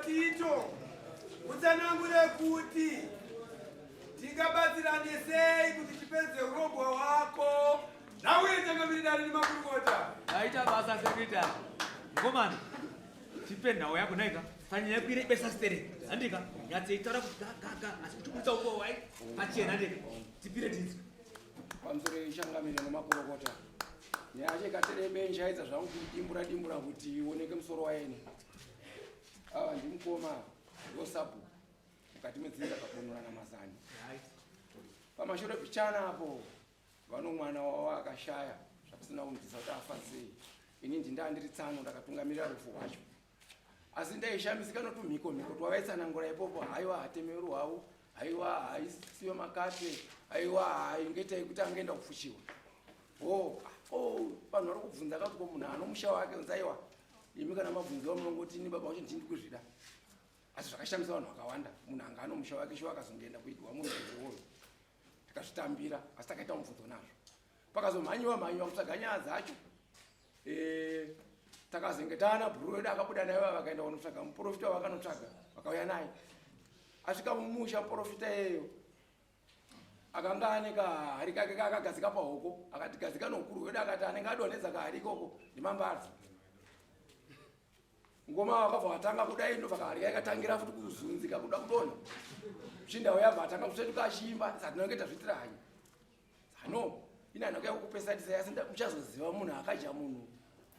Dotito, utsanangure kuti tingabatsirane sei kuti tipedze urombwa hwako. Nauye changamire dare nemakurukota. Aita basa secretary. Mukomana, tipe nhau yako naika. Sanyanya kuire besa stere. Handika, nyatsoitaura kuti ga ga ga asi kuchiburitsa uko wai pachena handika. Tipire tinzwe. Pamusoro yechangamire nemakurukota. Nyaya yacho ikaterebe nchaidza zvangu kuidimbura dimbura kuti ioneke musoro waene. Ava ndimukoma ndosabhuku mukati medzinza kabonurana mazani. Pamashure pichana apo vano mwana wavo akashaya zvatisina kunzwisa kuti afa sei. Ini ndindaa ndiri tsano ndakatungamirira rufu rwacho. Asi ndaishamisika notumhiko mhiko twavaitsanangura ipopo haiwa hatemeru hwavo haiwa haisiyo makate haiwa haingeita yekuti angaenda kufuchiwa. Oh, oh, vanhu vari kubvunza kakuti ko munhu anomusha wake unzi aiwa imi kana mabvunziwa munongoti ini baba wacho ndini kuzvida. Asi zvakashamisa vanhu vakawanda munhu anga anomusha wake shuwa akazongoenda kuigwa munhu iwoyo. Takazvitambira asi takaita mubvunzo nazvo. Pakazomhanyiwa mhanyiwa kutsvaga nyaya dzacho. Eh, takazenge taana bhuru wedu akabuda naye vakaenda kunotsvaga muprofita vakanotsvaga vakauya naye. Asvika mumusha muprofita iyeyo akanga ane kahari kake kaakagadzika pahoko akati gadzika noukuru hwedu akati anenge adonhedza kahari ikoko ndimambadza ngoma vakabva vatanga kudai ndobva kahari kake katangira futi kuzunzika kuda kudonha chindau yabva atanga kusvetuka achiimba satinonge tazviitira hanyi no ina ndakauya kukupesatisa asi muchazoziva munhu akadya munhu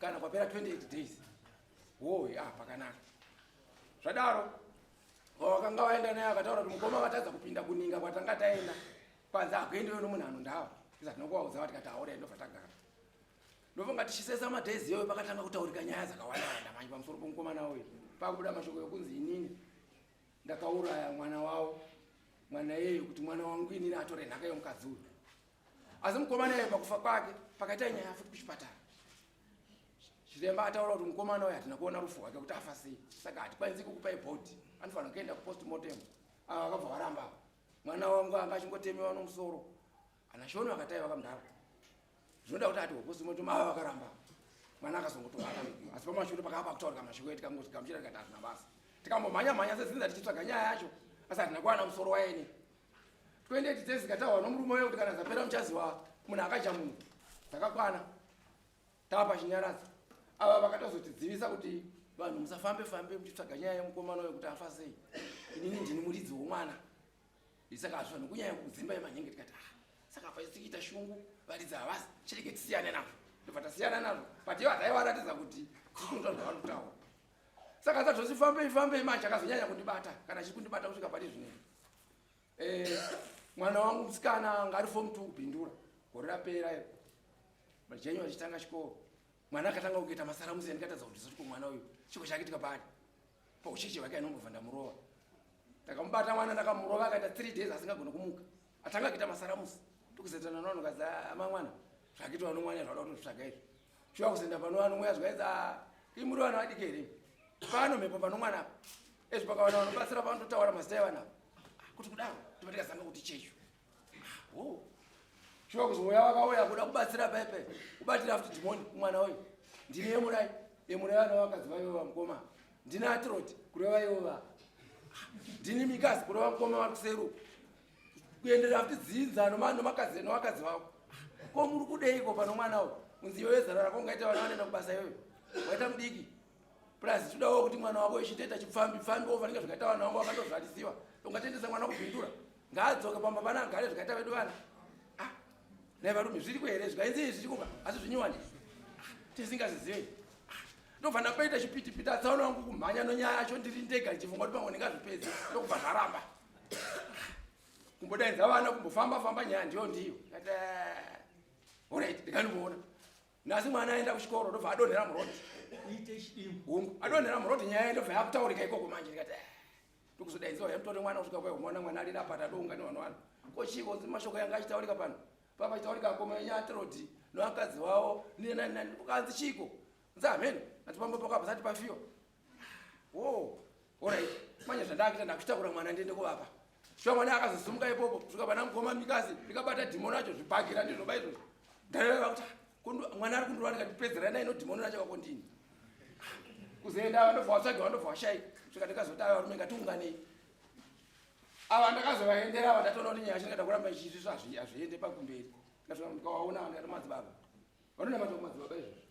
kana kwapera 28 days wowe ah pakanaka zvadaro wakanga waenda naye akataura kuti mukoma vatadza kupinda kuninga kwatanga taenda kwanzi hakuendiwe nomunhu anondawa isa tinokuvaudza tikati aure ndobva tagara ndofunga tichisesa madays iyoyo pakatanga kutaurika nyaya dzakawanda wanda manje pamusoro pomukomana uyu pakubuda mashoko ekunzi inini ndakauraya mwana wavo mwana iyeyo kuti mwana wangu inini atore nhaka yomukadzi uyu asi mukomana iyeyo pakufa kwake pakaita nyaya futi kuchipatara chiremba ataura kuti mukomana uyu hatina kuona rufu rwake kuti afa sei saka hatikwanisi kukupai bhodhi anofanira kuenda kupostmortem ava vakabva varamba mwana wangu anga achingotemewa nomusoro ana shoni vakatai vakamudhara zvinoda kuti ati kupostmortem ava vakaramba mwana akazongotora asi pamashure pakava pakutaurika mashoko etikangogamuchira tikati hazvina basa tikambomhanya mhanya sedzinza tichitsvaga nyaya yacho asi hatina kuwana musoro waene 28 days ikataurwa nomurume uyo kuti kana dzapera muchaziva munhu akadya munhu dzakakwana tava pachinyaradzo ava vakatozotidzivisa kuti vanhu musafambe fambe muchitsvaga nyaya yemukomana uyo kuti afa sei inini ndini muridzi womwana saka hazvo vanhu kunyanya kudzimba yemanyenge tikati ah saka apa tichiita shungu varidzi havasi chirege tisiyane nazvo ndobva tasiyana nazvo but ivo hataivaratidza kuti tiri kuita zvavari kutaura saka tazvoti fambei fambei manje akazonyanya kundibata kana chiri kundibata kusvika pari zvinei eh, mwana wangu musikana anga ari form two kupindura gore rapera iro majenyu achitanga chikoro mwana akatanga kuita masaramusi andikatadza kuti zoti kumwana uyu chiko chakitika paari paucheche hwake anombobva ndamurova ndakamubata mwana ndakamurova akaita three days asingagoni kumuka atanga kuita masaramusi tokuzetana navanhu kazi amamwana zvakiitwa nomwana zvauda kutozvitsvaga izvi shuwa kuzenda pano vanhu mweya zvaidza imuri vanhu vadiki here pano mhepo pano mwana apa ezvi pakawana vanobatsira panototaura mazita evana apa kuti kudaro tobva tikazanga kuti chechu oh. shuwa kuzouya vakauya kuda kubatsira paipe kubatira futi dhimoni kumwana uyu ndini yemurai yemurai vana vakadzi vaivo vamukoma ndini atiroti kureva ivo va ndini mikazi kureva mukoma vakuseru kuenderera futi dzinza nomakadzi novakadzi vavo ko muri kudeiko pano mwana uyu unzi iwewe zera rako ungaita vana vanoenda kubasa iyoyo waita mudiki plus todawo kuti mwana wako ichitoita chipfambi pfambi wofanike zvikaita vana vangu vakatozvarisiwa ungatendesa mwana kubhindura ngaadzoke pamba pana agare zvikaita vedu vana ah, nai varume zviriko here zvikainzi zviriko ka asi zvinyowani ah, tisingazvizivei ah, ndobva ndapaita chipitipiti atsaona wangu kumhanya nonyaya yacho ndiri ndega ndichifunga kuti pamwe ndingazvipedze ndokubva zvaramba kumbodaidza vana kumbofamba famba nyaya ndiyo ndiyo orit ndikandimuona nhasi mwana aenda kuchikoro ndobva adonhera murodi hongu adonhera murodi nyaya ndobva yakutaurika ikoko manje ndikati eh, ndokuzodaidziwa yamutore mwana kusvika kwa mwana mwana arira apa tadounga nevanhu vanhu ko chiko mashoko yanga achitaurika pano papa achitaurika akoma enyatirodi nevakadzi vavo ukanzi chiko nzi hameno ati pamba pako hapasati pafiwa wo orit manje zvandakuita ndakuchitakura mwana ndiende kuvapa shuwa mwana akazosumuka ipopo kusvika pana mukoma mikasi ndikabata dhimoni racho zvibhakira ndizvo ba izvozvo ndareva kuti mwana ari kundurwa ndikati pedzerai naino dhimoni racho vakondini. Kuzoenda vandobva vatsvaga vandobva vashaika. Svika ndikazoti ava varume ngatiunganei. Ava ndakazovaendera ava ndatoona kuti nyaya yacho kuramba ichiisviswa hazviende pakumberi. Ndikasvika ndikawaona ndikati madzibaba. Vanonamata kumadzibaba izvozvo.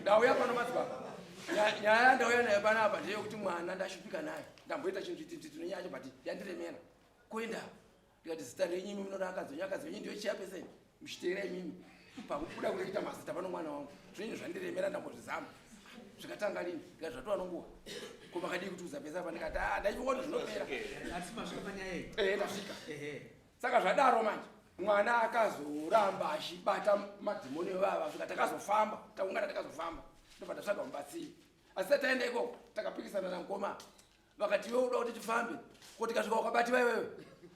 Ndauya pano madzibaba. Nyaya yandauya nayo panapa ndeyekuti mwana ndashupika naye. Ndamboita chinzvititsviti nenyaya yacho but yandiremera. Koenda ndikati zita renyu imi munoda akadzi wenyu akadzi wenyu ndiyo chairperson muchiteera imimi pakubuda kureketa mazita pano mwana wangu zvinhu zvandiremera ndambozvizama zvikatanga lini ndikati zvatova nonguva ko makadii kutiudza pese apa ndikati ah ndaifunga kuti zvinopera Asi masvika panyaya iyi. Ehe ndasvika Ehe. Saka zvadaro manje mwana akazoramba achibata madhimoni vava svika takazofamba taungana takazofamba ndobva tatsvaga mubatsiri asi tataenda ikoko takapikisana namukoma vakati iwe uda kuti tifambe ko tikasvika wakabatiwa iwewe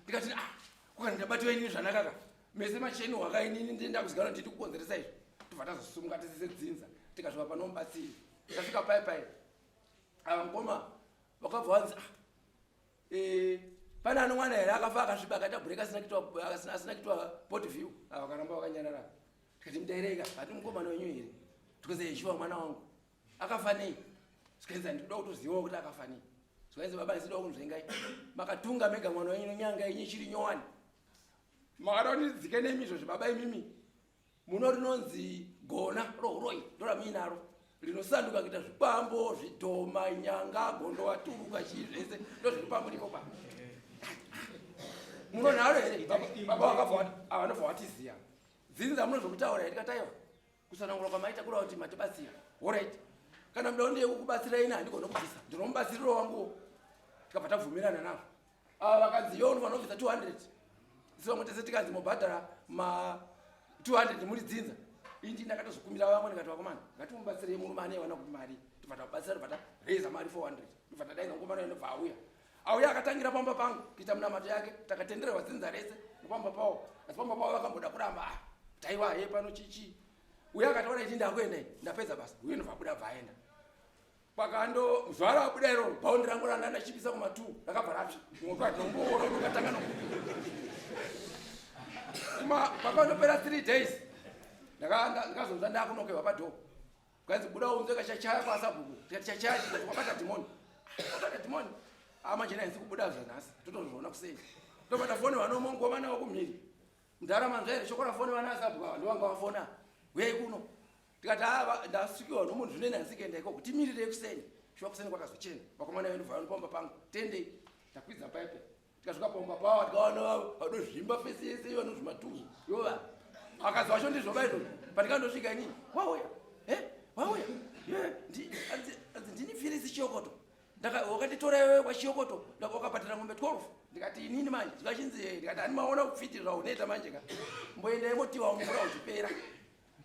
ndikati ah kokana ndabatiwa inini zvanakaka mese macheni wakainini ndienda kuzikana nditi kukonzeresa izvi tobva tazosumuka tese sedzinza tikasvika pano mubatsiri tasvika pai pai ava mukoma vakabva vanzi ah eh, pane ano mwana here akafa akasviba akaita break asina kuitwa asina kuitwa pot view ava vakaramba vakanyarara tikati mudaireka hati mukomana wenyu here tikazi yeshuwa mwana wangu akafa nei zvikanzi handikuda kutozivawo kuti akafa nei zvikanzi baba ndisida kunzvengai makatunga mega mwana wenyu nenyanga yenyu ichiri nyowani makada kuti ndidzike nemi izvozvi baba imimi muno rinonzi gona rohuroyi ndoramuinaro rinosanduka kuita zvikwambo zvidhoma nyanga gondo waturuka chii zvese ndozviri pamuripo pa muno nharo here baba vakabva avanobva vatiziya dzinza muno zvokutaura here tikataiwa Kusanangura kwamaita kureva kuti matibatsira. Alright. Kana muda ndiye kukubatsira ini handigona kubvisa. Ndinomubatsiriro wangu. Tikabva tabvumirana nazvo. Ava vakanzi yo unofanira kubvisa 200. Isu vamwe tese tikanzi mobhadhara ma 200 muri dzinza. Ini ndini ndakatozokumbira vamwe ndikati vakomana ngatimubatsirei murume ane vana kuti mari. Tobva tabatsira tobva taraiza mari 400. Tobva tadaidza mukomana uyo ndobva auya. Auya akatangira pamba pangu kuita munamato yake takatendererwa dzinza rese nepamba pawo asi pamba pawo vakamboda kuramba ah taiwa he pano chichi uye akataura iti ndakuenda ndapedza basa uye ndobva abuda bva aenda pakando zuva rabuda iro bhaundi rangu ranga ndachipisa kuma two rakabva ratsva moto anomboona kuti ukatanga no kuma pakandopera three days ndakazonzwa ndakunokewa padhoo Kwanzi buda unze kachachaya kwasabhuku. Tikati chachaya chikati wabata dhimoni. Wabata dhimoni. Ah manje nainzi kubuda zvanhasi. Totozviona kusei. Tobata foni vanomongoma nawo kumhiri. Mudhara manzwa here shoko rafoni vana sabhuku ava ndovanga vafona. Huyai kuno. Tikati ah ndasvikiwa nomunhu zvino nanzi kuenda ikoko. Timirirei kuseni. Shuwa kuseni kwakazochena. Vakomana vedu vanopamba pangu. Tendei. Takwidza paipe. Tikasvika pamba pawo tikaona vanozvimba fesi yese vanozvimatuzu yova akazi wacho ndizvo vaizvo pandikandosvika inini wauya e wauya anzi ndini firisi chiyokoto wakanditora iwewe kwachiyokoto wakabhadhara ngombe 12 ndikati inini manje zvikachinzi ndikati ani maona kupfiti zvaunoita manje ka mboenda imotiwa mvura uchipera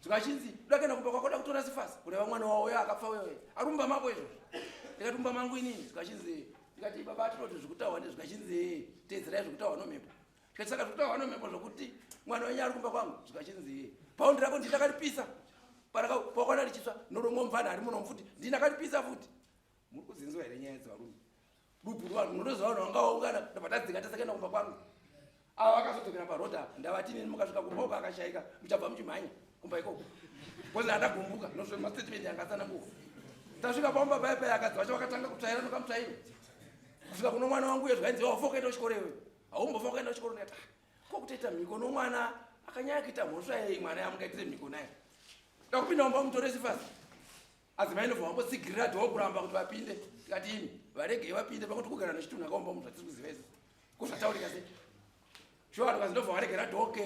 Zvikachinzi uda kuenda kumba kwako uda kutora sifasi kureva mwana wawo uyo akafa uyo ari mumba mako izvozvo ndikati mumba mangu inini zvikachinzi ndikati baba atinoti zvikutaurwa ndi zvikachinzi teedzerai zvikutaurwa nomhepo ndikati saka zvikutaurwa nomhepo zvokuti mwana wenyu ari kumba kwangu zvikachinzi paundi rako ndindakaripisa pakwana richitsva noromwe mupfana ari muno futi ndindakaripisa futi muri kudzinzwa here nyaya dzevarume Dupu vanhu munotoziva vanhu vanga vaungana ndobva tadzinga tese kuenda kumba kwangu. Ava vakazodzokera paroad apa ndavati inini mukasvika kumba uko akashaika muchabva muchimhanya kumba ikoko. Because andagumbuka ndozve mastatement anga atsanangurwa. Tasvika pamba paya paya akadzi vacho vakatanga kutsvaira nokamutsvairo. Kusvika kuno mwana wangu uye zvainzi wafa ukaenda kuchikoro iwe. Haumbofa ukaenda kuchikoro ndikati ah, ko kutoita mhiko nomwana akanyanya kuita mhosva yei mwana yamungaitire mhiko naye. Ndakupinda mumba mutore sifasi. Adzimai ndobva vambotsigirira dhoo kuramba kuti vapinde tikati imi varegei vapinde pakuti kugara nechitunha kaomba munhu zvatiri kuziva izvo ko zvataurika sei shuwa vanhu kazi ndobva varegera dhoke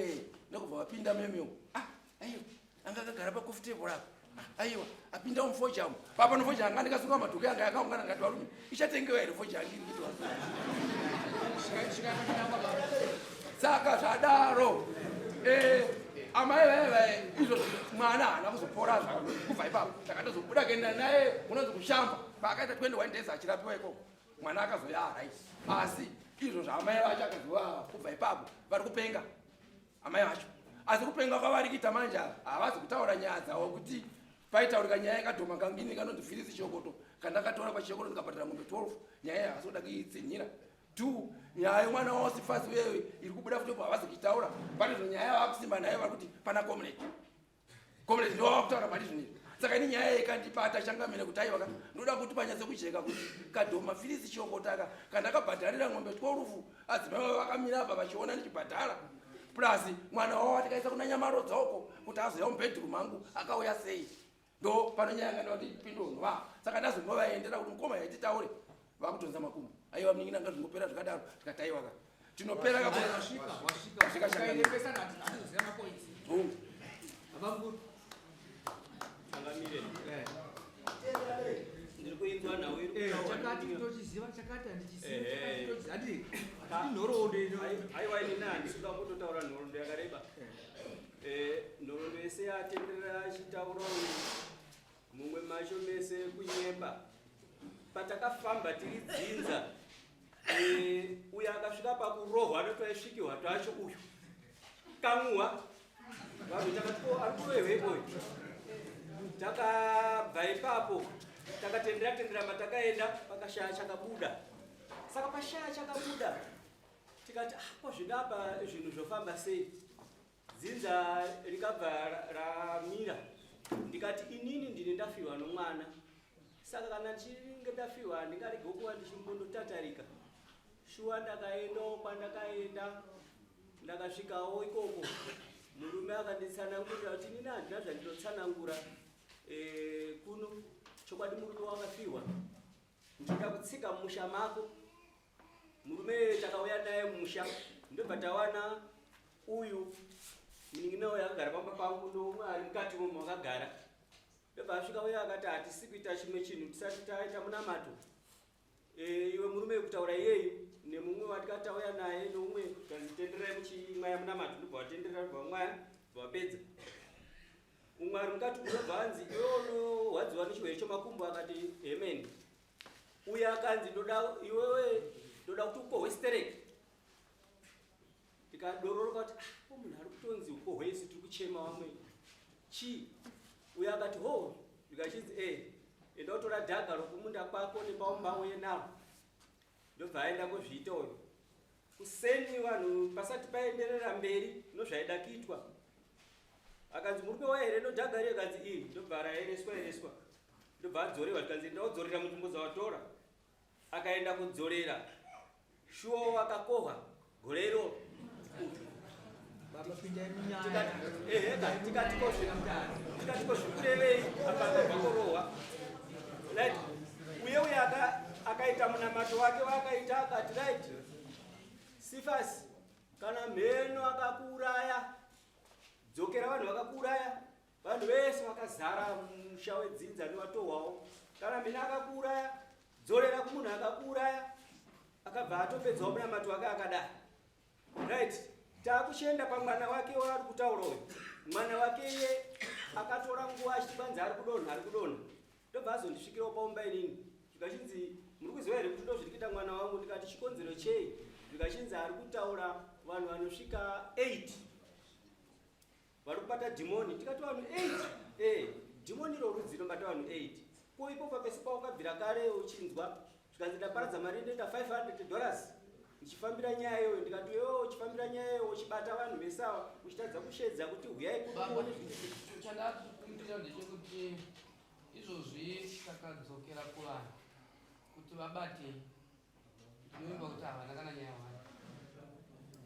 ndokubva vapinda memeo ah aiwa anga akagara pacoffee table apa ah, aiwa apinda mufoja umu papa nofoja anga ndikasunga madhoke anga yakaungana ngati varume ichatengewa here foja yangu iri kuitwa saka zvadaro eh, amai vaye vaye izvo mwana haana kuzopora zvako kubva ipapo takatozobuda kuenda naye kunonzi kushamba paakaita 21 days achirapiwa ikoko mwana akazoya right asi izvo zvaamai vacho akazova kubva ipapo vari kupenga amai vacho asi kupenga kwavari kuita manje ava havazi kutaura nyaya dzavo kuti paitaurika nyaya yakadhoma kangini kanonzi firisi chiyokoto kandakatora pachiyokoto ndikabhadhara mombe 12 nyaya iyi havasi kuda kuitsinhira two nyaya yemwana wawasifasi uyeyo iri kubuda futi havasi kuitaura pane zvo nyaya yavakusimba nayo vari kuti pana comrade comrade ndo vava kutaura pari zvinhu izvi Saka ini nyaya ikandibata changamire kuti aiwa ka ndoda kuti panyatse kujeka kuti kadhoma firisi chiokotaka kandakabhadharira ng'ombe 12 adzimai vavo vakamira apa vachiona ndichibhadhara plus mwana wavo atikaisa kuna nyamarodza uko kuti azouya mubedroom mangu akauya sei ndo pano nyaya yanga ndati pindonwa saka ndazongovaendera kuti mukoma yaititaure vakutonza makumbo aiwa munin'ina ngazvingopera zvakadaro tikati aiwa ka tinopera ka wasvika wasvika Ndiri kuinzwa nhau iri eh, kutaurwa chakati nemi. tochiziva chakati handichizivi Eh, chakati eh. tochiziva handi hatidi nhoroondo ino Aiwa ini handisi kuda kumbototaura nhoroondo yakareba. Eh, nhoroondo yese yatenderera achitaura uyu mumwe macho mese kunyemba. Patakafamba tiri dzinza eh, uyo akasvika pakurohwa notwaisvikirwa twacho uyu kamuwa vanhu takati ko ari kurohweiko uyu takabva ipapo takatendera tendera matakaenda pakashaya chakabuda saka pashaya chakabuda tikati ah, ko zvinapa zvinhu zvofamba sei dzinza rikabva ramira ndikati inini ndine ndafiwa nomwana saka kana ndichinge ndafiwa handingarege kuva ndichimbondotatarika shuwa ndakaendawo kwandakaenda ndakasvikawo ikoko murume akanditsanangurira kuti inini handina zvandinotsanangura eh, kuno chokwadi murume wakafiwa ndinoda kutsika mumusha mako murume takauya naye mumusha ndobva tawana uyu munin'ina uyu akagara pamba pangu noumwe ari mukati momo akagara ndobva asvika uyo akati hatisi kuita chimwe chinhu tisati taita munamato e, iwe murume kutaura iyeyu nemumwe watikati tauya naye noumwe kanzi tenderai muchimwaya munamato ndobva watenderera ndobva wamwaya ndobva wapedza umwe ari mukati unobva anzi iwe unorwadziwa nechirwere chemakumbo akati hemeni uye akanzi ndoda iwewe ndoda kuti ukohwe stereki tikadororoka kuti ah, ko munhu ari kutonzi ukohwe isu tiri kuchema vamwe chii uyo akati ho zvikachinzi e eh, enda utora dhaga rokumunda kwako nepaumba uye naro ndobva aenda kuzviita uyo kuseni vanhu pasati paenderera mberi nozvaida kuitwa akanzi murume waye here nodhaga riye akanzi ii ndobva raereswa ereswa ndobva adzorewa zvikanzi enda wodzorera munzvimbo dzawatora akaenda kudzorera shuwa wakakohwa gore iroro tikati ko zvikurevei apa akabva korohwa right uye uye akaita munamato wake waakaita akati right sifasi kana mheno akakuuraya dzokera vanhu vakakuuraya vanhu vese vakazara musha wedzinza newatohwawo kana mheno akakuuraya dzorera kumunhu akakuuraya akabva atopedzawo munamato wake akadai right taakuchienda pamwana wake waari kutaura uyu mwana wake iye akatora nguva achiti kwanzi ari kudonha ari kudonha ndobva azondisvikirawo paumba inini zvikachinzi muri kuziva here kuti ndozviri kuita mwana wangu ndikati chikonzero chei zvikachinzi ari kutaura vanhu vanosvika 8 vari kubata dhimoni tikati vanhu 8 eh dhimoni iro rudzi rinobata vanhu 8 ko ipo papese pawakabvira kare uchinzwa zvikanzi ndaparadza mari inoita 500 dollars ndichifambira nyaya iyoyo ndikati iwewe uchifambira nyaya iyoyo uchibata vanhu vese ava uchitadza kushedza kuti huyai kuone chandakumbira ndechekuti izvozvi takadzokera kuvanhu kuti vabatei ndinovimba kuti havana kana nyaya wani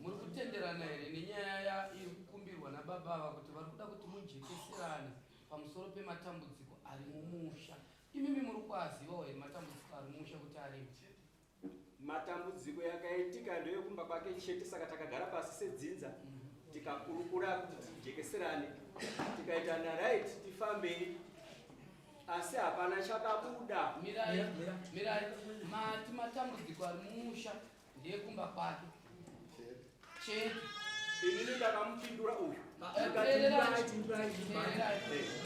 muri kutenderana here nenyaya iri kukumbirwa nababa ava kuti vari kuda kuti mujekeserane pamusoro pematambudziko ari mumusha imimi muri kuazivawo here matambudziko ari mumusha kuti arimo matambudziko yakaitika ndeyekumba kwake chete saka takagara pasi sedzinza tikakurukura kuti tijekeserane tikaitana right tifambei asi hapana chakabuda mirai mirai mati matambudziko ari mumusha ndeyekumba kwake chete inini ndakamupindura uyu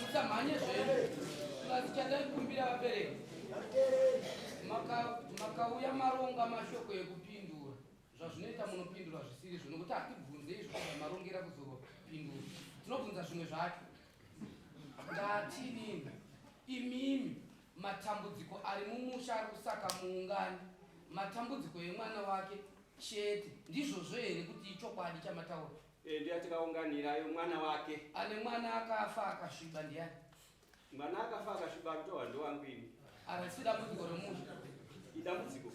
musamhanye zvenyu plus chandaikumbira vabereki makauya maronga mashoko ekupindura zvazvinoita munopindura zvisiri izvo nokuti hatibvunze izvo zvamarongera kuzopindura tinobvunza zvimwe zvacho ndatinini imimi matambudziko ari mumusha ari kusaka muungani matambudziko emwana wake chete ndizvozvo here kuti ichokwadi chamataura Eh, ndiye atikaunganira mwana wake ane mwana akafa akasviba ndiyani Mwana akafa akasviba akutohwa ndowangu ini. Harisi dambudziko remusha. Idambudziko.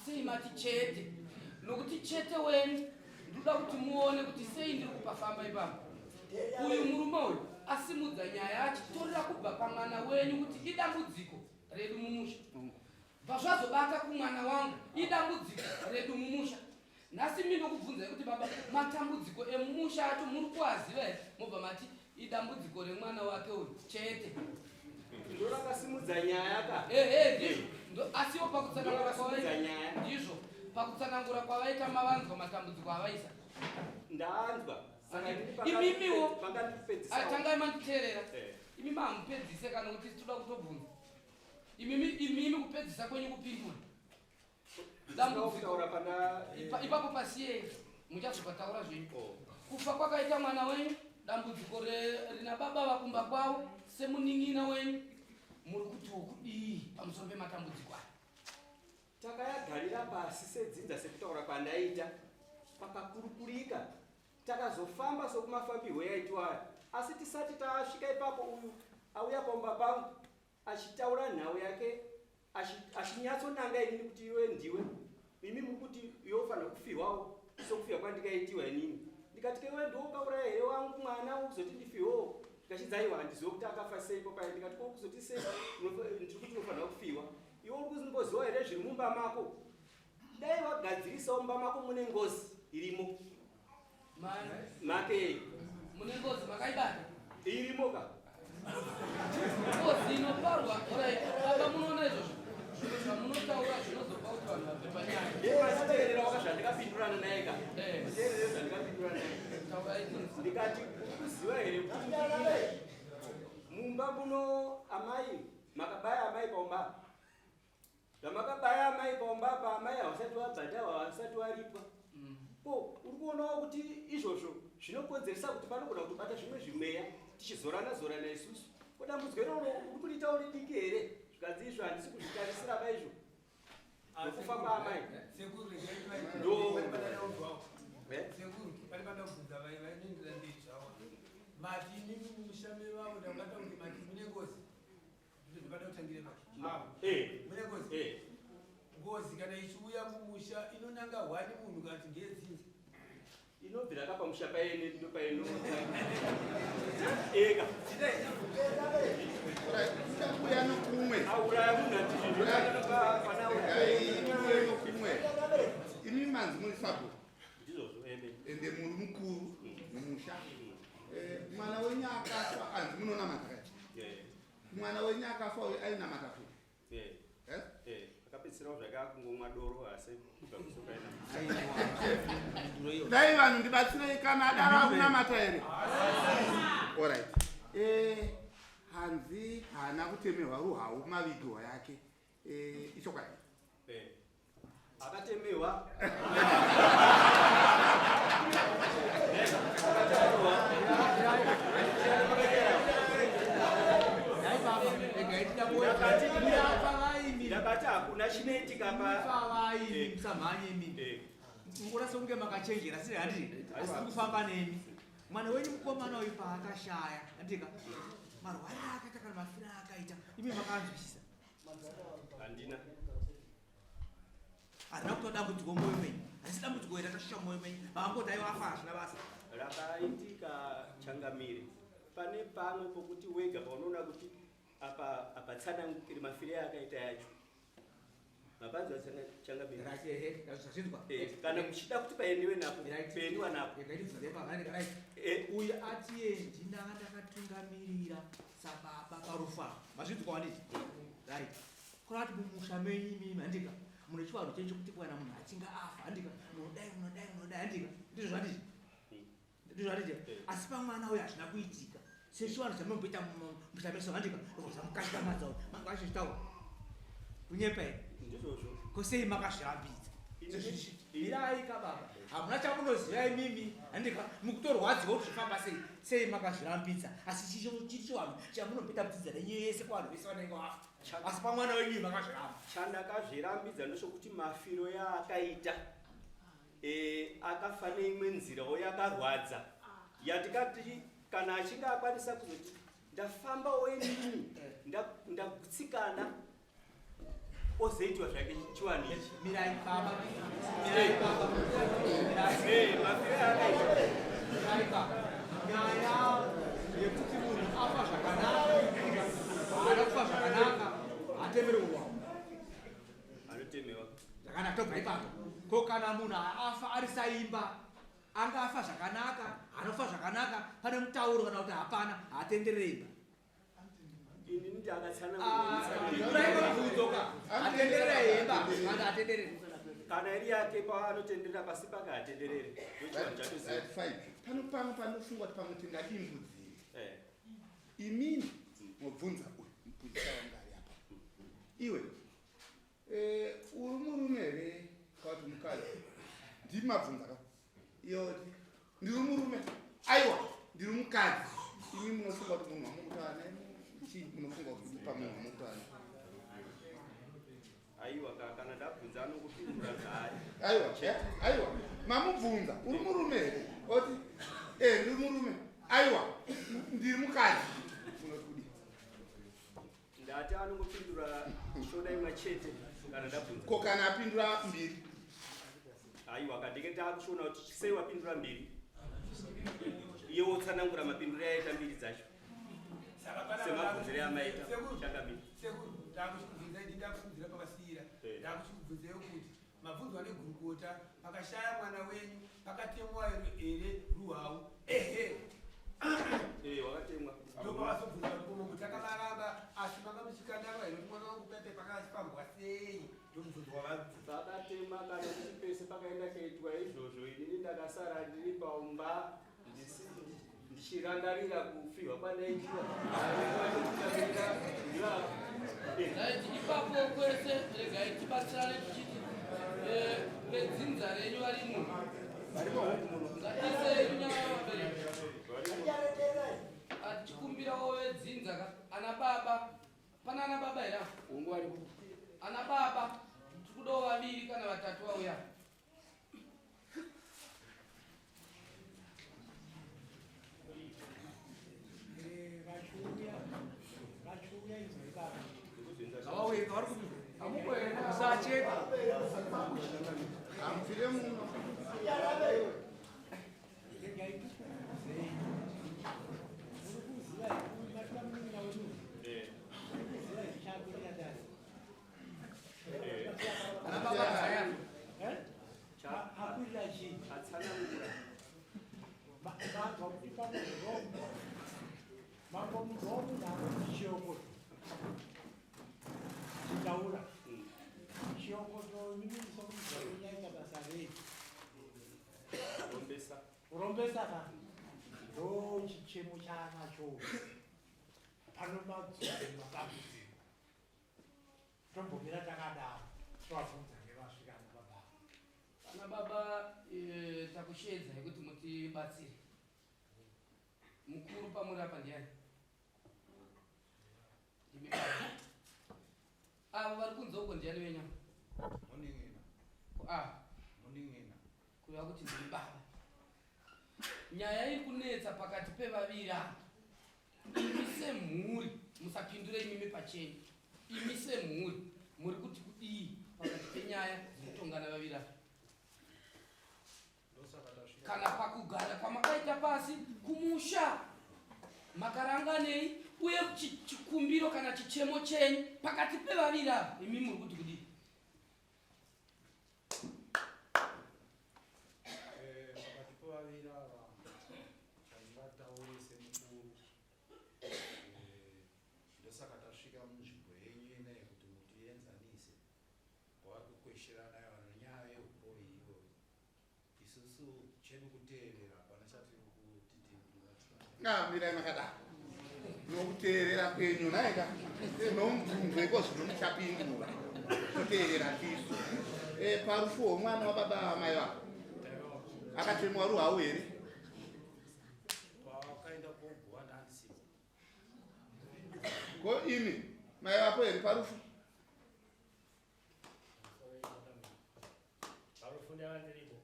Sei mati chete? Nokuti chete wenyu ndoda kuti muone kuti sei ndiri kupafamba ipapo. Uyu murume uyu asimudza nyaya achitorera kubva pamwana wenyu kuti idambudziko redu mumusha. Bva zvazobata kumwana wangu idambudziko redu mumusha. Nhasi mi ndokubvunzai kuti baba matambudziko emumusha acho muri kuaziva here? Mobva mati idambudziko remwana wake uyu chete. Ndorakasimudza nyaya ka. Ehe ndizvo. Ndo asiwo pakutsanangura Ndorakasimudza kwavaita. nyaya. Ndizvo. Pakutsanangura kwavaita mavanzwa matambudziko avaisa. Ndaanzwa. Saka ndiri Imimiwo. pakandipedzisa. Tangai manditeerera. Eh. Imi mamupedzise kana kuti toda kutobvunza. Imimi imimi kupedzisa kwenyu kupindura. Dambudziko Kutaura pana ipapo pasiyei muchazopataura zvenyu. Oh. Kufa kwakaita mwana wenyu dambudziko rina baba vakumba kwavo semunin'ina wenyu muri kuti wokudii pamusoro pematambudziko aya. Takayagarira pasi sedzinza sekutaura kwandaita pakakurukurika takazofamba sokumafambirwo yaitwa aya asi tisati tasvika ipapo uyu auya pamba pangu achitaura nhau yake achinyatsonanga inini kuti iwe ndiwe imi muri kuti iwe ufanira kufiwawo sokufiwa kwandikaitiwa inini ndikati kewe ndiwe ukauraya here wangu mwana ukuzoti ndifiwewo ndikachidza aiwa handiziwe kuti akafa sei papai ndikati ko kuzoti sei ndiri kuti unofanira kufiwa iwe uri kuzimboziwa here zviri mumba mako dai wagadzirisawo mumba mako mune ngozi irimo make Mune ngozi makaibata. Irimo ka Ngozi inoparwa orai baba munoona izvozvo zvinhu zvamunotaura zvinozopa kuti vanhu vabve panyaya. Ndemachiteerera waka zvandikapindurana naye ka Eh. teerere zvandikapindurana naye Taurai tinzwe. ndikati uri kuziva here kuti mumba muno amai makabaya amai paumba zvamakabaya amai paumba pa amai hausati wabhadharwa hausati waripwa ko uri kuonawo kuti izvozvo zvinokonzeresa kuti panogona kutobata zvimwe zvimweya tichizorana zorana isusu ko dambudziko iroro uri kuriita uri diki here zvikanzi izvo handisi kuzvitarisira vaizvo Nokufa kwaamai. Sekuru Ndo- regai sekuru pane pandabvunza vainoendera mberi zvavo mati imimi mumusha mevavo ndakubata kuti mati mune ngozi ndobata kutangire mati Eh, mune ngozi eh. ngozi kana ichiuya mumusha inonanga hwani munhu kana kuti ngeyedzinza Inobvira ka pamusha paene ndo paino ega Kuya nokumwe. Auraya munhu Regai kuuye nokumwe. Imi manzi muri sabhuku ndizvozvo eme ende muri mukuru mumusha. Mwana wenyu akafa anzi munonamata kai. Mwana wenyu akafa uyu ainamata futi. Eh? Akapedzisirawo zvake akungomwa doro asi kubva kusokaina. Dai vanhu ndibatsirei kana adaro akunamata here? Alright. Hanzi haana kutemerwa ruhau mavigirwa yake. Ichokwadi. Akatemewa ndakati hakuna chinoitika pa Favaimi musamhanye imi. Mukura sekunge makachenjera siri handiti asi tiri kufamba nemi. Mwana wenyu mukomana uyu paakashaya handika marwara akaita kana mafira akaita imi makanzwisisa. Handina. Harina kutoa dambudziko mumwoyo menyu harisi dambudziko iri rakashisha mumwoyo menyu makangoti aiwa afa hazvina basa. Rakaitika changamire pane pamwe pokuti wega paunoona kuti apa apatsanangukiri mafiro akaita yacho mapanzwa changamire. Zvazvinzwa. Kana muchida kuti paendiwe napo paendiwa napo. Uyu atiye ndinanga ndakatungamirira sababa parufu apa mazvinzwa wanditi right kureva kuti mumusha menyu imimi handika mune chivanhu chenyu chekuti kana munhu achinge afa handika munodai munodai munodai handika ndizvo zvanditi ndizvo zvanditi asi pamwana uyu hazvina kuitika sechivanhu chamunomboita mumusha meso handika zvamukatyamadza manga achizvitaura kunyepa here? Ndizvozvo. Ko sei makazvirambidza? Mirai ka baba hamuna chamunoziva imimi handika mukutorwadziwa kuti zvifamba sei sei makazvirambidza asi chiri chivanhu chamunomboita mudzidza nenyu yese kuvanhu vese vanenge vafa asi pamwana wenyu makazviramba. Chandakazvirambidza ndechekuti mafiro yaakaita akafa neimwe nzirawo yakarwadza yatikati kana achinge akwanisa kuzoti Ndafambawo inini, ndagutsikana, ozoitwa zvake chiwanhu ichi. Mirai baba, mirai baba, mirai. Mafiro akaita. Mirai baba. Nyaya yekuti munhu afa zvakanaka, haana kufa zvakanaka, hatemeri uwawo. Anotemewa. Zvakanaka, tobva ipapo. Ko kana munhu afa ari saimba, angafa zvakanaka, anofa zvakanaka, pane mutauro kana kuti hapana, haatenderere imba. Ini ndakatsanangura. Pindurai mubvunzo ka. Atenderere imba, kana atenderere. Kana iri yake paanotenderera pasi pake hatenderere. Ndochivanhu chatoziva. Right, fine. Pano pamwe panofunga kuti pamwe tingadimbudzire. Imini mobvunza uyu mupurisa wanga ari apa. Iwe, uri murume here kana kuti mukadzi? Ndimi mabvunza ka. Iyo ndiri murume. Aiwa, ndiri mukadzi. Imi munofunga kuti munhu wamukutaura naye chii? Munofunga kuti pamunhu wamukutaura naye? Aiwa, kana ndabvunza anongopindura zvaari. Aiwa, aiwa. Mamubvunza, uri murume here? Oti, ndiri murume. Aiwa, ndiri mukadzi. Munoti kudii? Ndati anongopindura shona imwe chete kana ndabvunza. Ko kana apindura mbiri? Aiwa, kandinge takushona kuti sei wapindura mbiri. Iye wotsanangura mapinduro aita mbiri dzacho. Semabvunzire amaita changamire. Sekuru, ndakuchikubvunzai, ndakuchikubvunzira pavasiyira. Ndakuchikubvunzai kuti mabvunzwa negurukota, pakashaya mwana wenyu, pakatemwa here ruhau? Ehe. Wakatemwa. Ndopavazobvunza kuti komo mutakavaramba, asi manga muchikanganwa here kuti mwana wangu pepe pakachifambwa sei? Ndomubvunzo wavabvunza. Pakatemwa kana kuti pese pakaenda kaitwa izvozvo, inini ndakasara ndiri paumba ndichirangarira kufirwa kwandaitwa. Right, ipapo kwese regai tibatsirane tichiti vedzinza renyu vari muno. Ngatisei nyaya vabereki. Achikumbirawo vedzinza ka, ana baba. Pana ana baba here apa? Hongu varipo. Ana baba, tikudawo vaviri kana vatatu vauya. Vachiuya inzwa ibaba. Ngavauye, vari kupi? Musacheka. Hamupfire muno. Regai tikubvunzei. Muri kuziva here matora munin'ina wemunhu? Muri kuziva here chaakurira dare? Ana baba zaya. Akurira chii? Atsanangura. Manzwa kuti pane zvirombo. Mambo munhu womunhu anoti chiokoto. Chitaura. Chiokoto imimi somuziva kunyaita basa rei? Kurombesa. Kurombesa ka? Ndo chichemo chaanacho. Pano madzoro matambudziko. Tombomira takadaro. Tovabvunza ngevasvika ana baba. Ana baba, takushedzai kuti mutibatsire. Mukuru pamuri apa ndiani? Ndimi baba. Avo vari kunze uko ndiani wenyama? Munin'ina. Munin'ina. Kureva kuti ndimi baba. Nyaya iri kunetsa pakati pevaviri ava. Imi semhuri, musapindure imimi pachenyu. Imi semhuri, muri kuti kudii pakati penyaya dzinotongana vaviri ava? Kana pakugara kwamakaita pasi kumusha makaranganei, uye chikumbiro kana chichemo chenyu pakati pevaviri ava, imi muri kuti kudii? Pakati pevaviri ava chandingataure semukuru, ndosaka tasvika munzvimbo yenyu ineyi kuti mutienzanise kwavari kukwesherana nenyaya yeuroyi iyoyo. Isusu chedu kuteerera, hapana chatiri kuti tiri Mirai makadaro. Nokuteerera kwenyu naika nomubvunzo iko zvino muchapindura. Kuteerera tisu. Parufu hwomwana wababa amai vako akatemwa ruhau here? Pawakaenda koguwa ndandisipo. Ko imi mai vapo here parufu? Parufu ndanga ndiripo.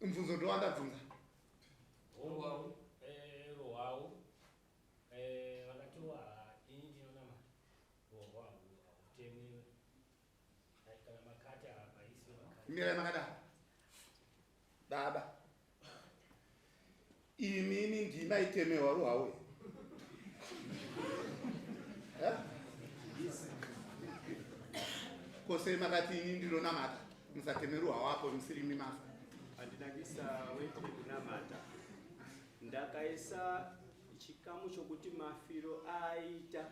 Mubvunzo ndowandabvunza. Ruhau. Mirai makadaro. Baba. Imimi ndima itemewa ruhawe. Eh? Kose makati ini ndinonamata musateme ruhawo apo musiri imi mafa. Handina kuisa weti yekunamata. Ndakaisa chikamu chokuti mafiro aaita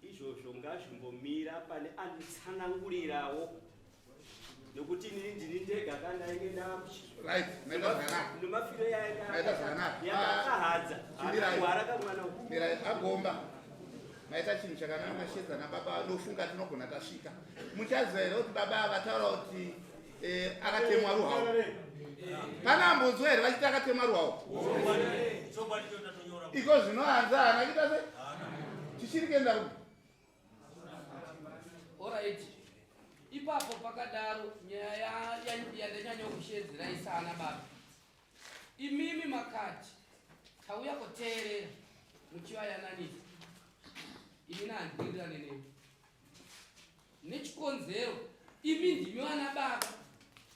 izvozvo ngazvimbomira pane anditsanangurirawo nokuti inini ndini ndega kandainge ndanomafiro yayakahadza akuhara kamwana mirai agomba maita chinhu chakanaka mashedza nababa vanofunga tinogona tasvika muchaziva here kuti baba vataura kuti eh, akatemwa ruhau pane ambonzwa here vachiti akatemwa ruhau iko zvino hanzi haana kuita se tichiri kuenda kupi Alright. Ipapo pakadaro nyaya yandanyanya kushedzera isana baba. Imimi makati tauya kuteerera muchivayananisa. Ini nandiwirirane nemi. Nechikonzero imi ndimi vana baba.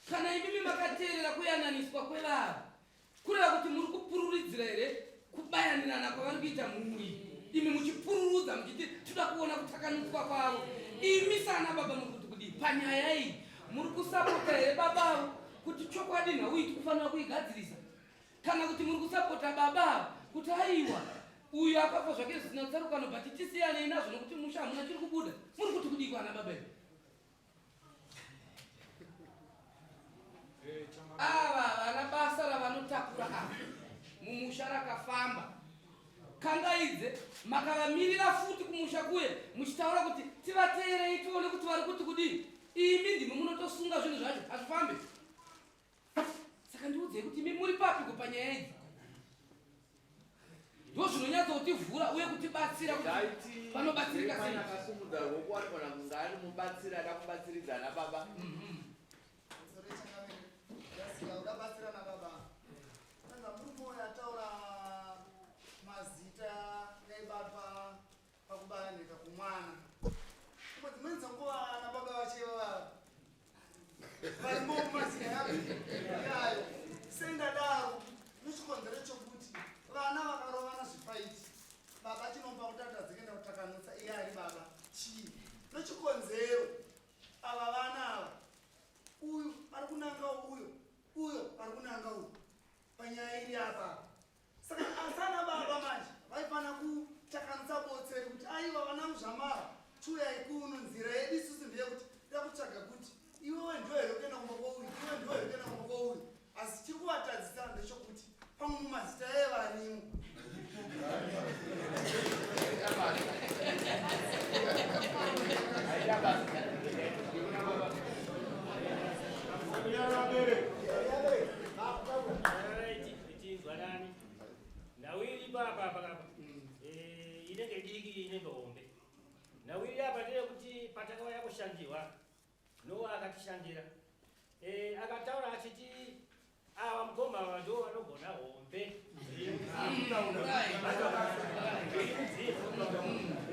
Kana imimi makateerera kuyananiswa kwevava kureva kuti muri kupururidzira here kubayanirana kwavari kuita mhuri imi muchipururudza muchiti toda kuona kutakanutswa kwavo imi sana baba muri kuti kudii panyaya iyi muri kusapota here babavo kuti chokwadi nhau iyi tikufanira kuigadzirisa kana kuti muri kusapota baba ava kuti aiwa uyu akafa zvake zvisina tsarukano but tisiyanei nazvo nokuti musha hamuna chiri kubuda muri kuti kudii kwana baba imi ava vana basa ravanotakura ava mumusha rakafamba kangaidze makavamirira futi kumusha kuye muchitaura kuti tivateerei tione kuti vari kuti kudii imi ndimi munotosunga zvinhu zvacho hazvifambe saka ndiudzei kuti imi muri papiko panyaya idzi ndozvinonyatsokutivhura uye kutibatsira kuti panobatsirika sei akasumudza ruoko anogona kunge ari mubatsiri ada kubatsiridza ana baba mazita yaibatwa pakubaya nheka kumwana kumwe dzimweni dzenguva ana baba vacheva varimo mumazina yayo sendadaro nechikonzero chokuti vana vakarovana zvifaiti baba chinopa kuti atadzikenda kutakanutsa iye ari baba chii nechikonzero ava vana ava uyu ari kunanga uyo uyo ari kunanga uyu panyaya iri apa Saka asi ana baba manje vaifana kutakanisa botseri kuti aiwa vana muzvamara chiuyai kuno nzira yedu isusu ndeyekuti toda kutsvaga kuti iwewe ndiwe here kuenda kumba kwauyu iwe ndiwe here kuenda kumba kwauyu asi chiri kuvatadzisa ndechokuti pamwe mumazita evarimo Tinzwanani. Nhau iripo apa apa apa. Eh, inenge diki inenge hombe. Nhau iri apa ndeyekuti patakauya kushandirwa Noa akatishandira. Eh, akataura achiti ava mukoma ava ndo vanogona hombe.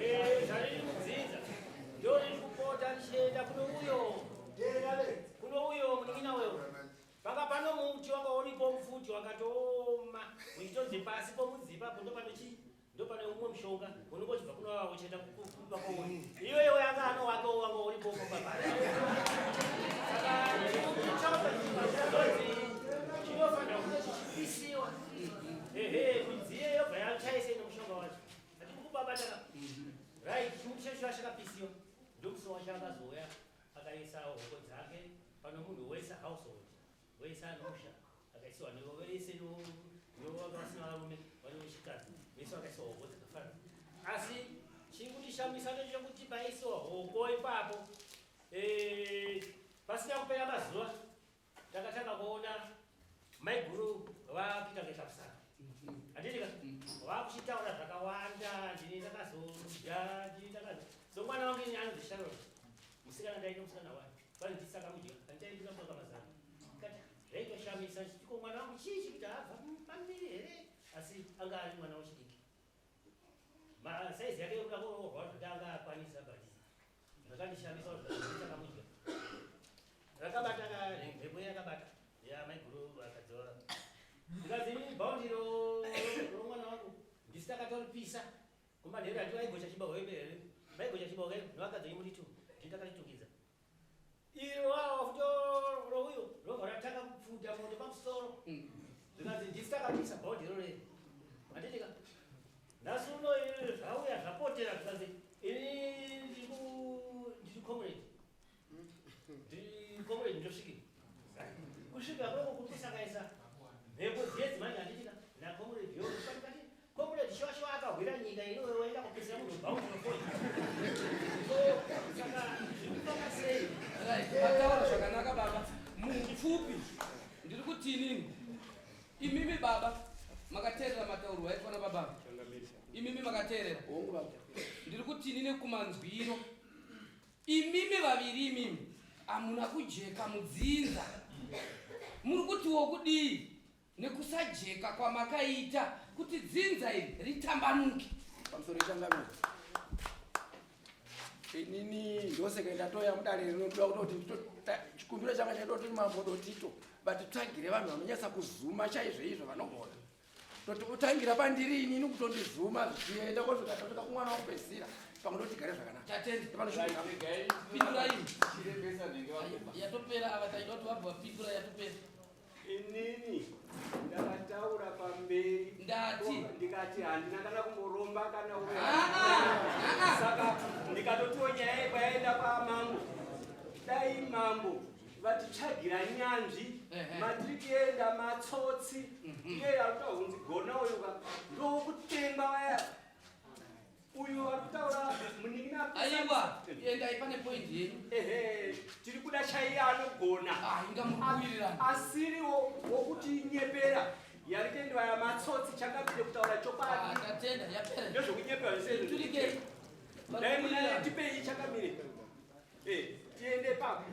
Eh, zvariri kudzinza. Ndo riri kupota richienda kuno uyo. Kuno uyo munin'ina wewe. Panga pano muti wanga uripo mupfuti wakatooma uchitonzi pasi pomudzipa apo ndopane chii ndopane umwe mushonga unenge uchibva kuna wavo uchienda kumba kwauri iwe iwe anga ano wake wanga uripo kumba pasi saka chinozi chinofanira kunge chichipisiwa ehe midziyo yobva yachaise nemushonga wacho hatikukubabatana right chimuti chacho chakapisiwa ndomusi wacho akazouya Akaisa hoko dzake pano munhu wese household wese anomusha akaisiwa nevese novanga vasina varume vane vechikadzi vese vakaisiwa hoko dzakafanana asi chiri kundishamisa ndechekuti paisiwa hoko ipapo eh, pasina kupera mazuva Takatanga kuona maiguru vakuita kuita musana handiti ka vakuchitaura zvakawanda ndini ndakazodya ndini ndakazo so mwana wangu ini anonzi Sharon musikana ndaita musikana wani vanondisaka mudya handichaindika mwaka mazana kati zvaitoshamisa chitiko mwana wangu chii chikuti abva pamiri here asi anga ari mwana wechidiki saizi yake yokuda kuroorwa zvoti anga akwanisa but zvakandishamisa kuti zvakamudya Rakabata ka mhepo yakabata yamaiguru vakadzora. Ndikazi inini bhaundi romwana wangu ndisi takatoripisa kumanheru hati vaigocha chibahwe here vaigocha chibahwe nevakadzi vemuti tu ndini takaritukidza iro wawa futi rouyo robva ratanga kupfuta moto pamusoro zvikanzi ndisi takapisa bhaundi iroro handitika nhasi uno zvauya zvapotera zvikanzi ini ndiri comrade ndiri comrade ndosvikira kusvika kweko kuri kusakaisa mhepo dziye dzimanje handitika nacomrade yo ndikati comrade shuwa shuwa akahwira nyika ino waenda kupedzera munhu bhaundi rofoi so saka zviri kufamba sei? Right, mataura zvakanaka baba. Mupfupi ndiri kuti inini imimi baba makateerera mataurwo aitwa nababa imimi makateerera ndiri kuti inini kumanzwiro imimi vaviri imimi hamuna kujeka mudzinza muri kutiwo kudii nekusajeka kwamakaita kuti dzinza iri ritambanuke. Pamusoro ichangamira inini ndoseke ndatoya mudare rinotoda kutoti chikumbiro changa chaida kuti mambo dotito vatitsvagire vanhu vanonyatsa kuzuma chaizvo izvo vanogona toti utangira pandiri inini kutondizuma zvichienda kosvika tasvika kumwana wokupedzisira pamwe ndotigare zvakanaka. Tatenda. Pindurai. Yatopera ava taida kuti vabva vapindura yatopera. Inini ndakataura pamberi ndati ndikati handina kana kumboromba kana saka ndikatotiwo nyaya yekwa yaenda kwamambo dai mambo vatitsvagira nyanzvi matiri kuenda matsotsi iye ari kutaura kunzi gona uyu ka ndokutengwa vaya uyu ari kutaura munin'ina Aiwa, endai pane point yenyu. Ehe, tiri kuda chaiye anogona. Ah, inga muri kuwirirana. Asiriwo wokuti nyepera yaritendiwa yamatsotsi chakapinde kutaura chokwadi. Ah, tatenda, yapera. Ndezvekunyepera zvese. Turikei. Dai muna tipei chakamire. Eh, tiende papo.